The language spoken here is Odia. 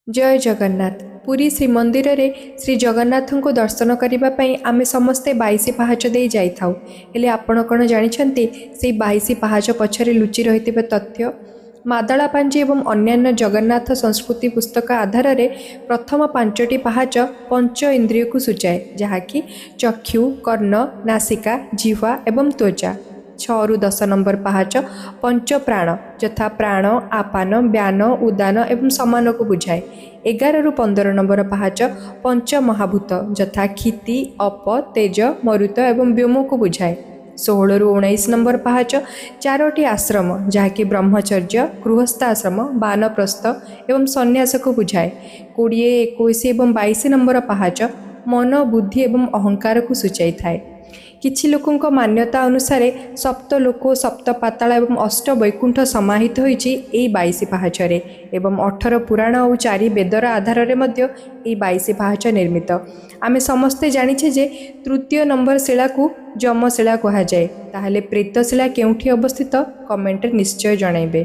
ଜୟ ଜଗନ୍ନାଥ। ପୁରୀ ଶ୍ରୀମନ୍ଦିରରେ ଶ୍ରୀ ଜଗନ୍ନାଥଙ୍କୁ ଦର୍ଶନ କରିବା ପାଇଁ ଆମେ ସମସ୍ତେ 22 ପାହାଚ ଦେଇ ଯାଇଥାଉ। ହେଲେ ଆପଣ କ'ଣ ଜାଣିଛନ୍ତି ସେଇ 22 ପାହାଚ ପଛରେ ଲୁଚି ରହିଥିବା ତଥ୍ୟ? ମାଦଳା ପାଞ୍ଜି ଏବଂ ଅନ୍ୟାନ୍ୟ ଜଗନ୍ନାଥ ସଂସ୍କୃତି ପୁସ୍ତକ ଆଧାରରେ ପ୍ରଥମ ପାଞ୍ଚଟି ପାହାଚ ପଞ୍ଚ ଇନ୍ଦ୍ରିୟକୁ ସୂଚାଏ, ଯାହାକି ଚକ୍ଷୁ, କର୍ଣ୍ଣ, ନାସିକା, ଜିହ୍ୱା ଏବଂ ତ୍ୱଚା। 6ରୁ 10 ନମ୍ବର ପାହାଚ ପଞ୍ଚ ପ୍ରାଣ, ଯଥା ପ୍ରାଣ, ଅପାନ, ବ୍ୟାନ, ଉଦାନ ଏବଂ ସମାନକୁ ବୁଝାଏ। 11ରୁ 15 ନମ୍ବର ପାହାଚ ପଞ୍ଚ ମହାଭୂତ, ଯଥା କ୍ଷିତି, ଅପ, ତେଜ, ମରୁତ ଏବଂ ବ୍ୟୋମକୁ ବୁଝାଏ। 16ରୁ 19 ନମ୍ବର ପାହାଚ ଚାରୋଟି ଆଶ୍ରମ, ଯାହାକି ବ୍ରହ୍ମଚର୍ଯ୍ୟ, ଗୃହସ୍ଥାଶ୍ରମ, ବାନପ୍ରସ୍ଥ ଏବଂ ସନ୍ନ୍ୟାସକୁ ବୁଝାଏ। 20, 21 ଏବଂ 22 ନମ୍ବର ପାହାଚ ମନ, ବୁଦ୍ଧି ଏବଂ ଅହଙ୍କାରକୁ ସୂଚାଇଥାଏ। କିଛି ଲୋକଙ୍କ ମାନ୍ୟତା ଅନୁସାରେ ସପ୍ତ ଲୋକ, ସପ୍ତ ପାତାଳ ଏବଂ ଅଷ୍ଟ ବୈକୁଣ୍ଠ ସମାହିତ ହୋଇଛି ଏଇ 22 ପାହାଚରେ ଏବଂ 18 ପୁରାଣ ଓ ଚାରି ବେଦର ଆଧାରରେ ମଧ୍ୟ ଏଇ 22 ପାହାଚ ନିର୍ମିତ। ଆମେ ସମସ୍ତେ ଜାଣିଛେ ଯେ ତୃତୀୟ ନମ୍ବର ଶିଳାକୁ ଯମଶିଳା କୁହାଯାଏ। ତାହେଲେ ପ୍ରେତଶିଳା କେଉଁଠି ଅବସ୍ଥିତ, କମେଣ୍ଟରେ ନିଶ୍ଚୟ ଜଣାଇବେ।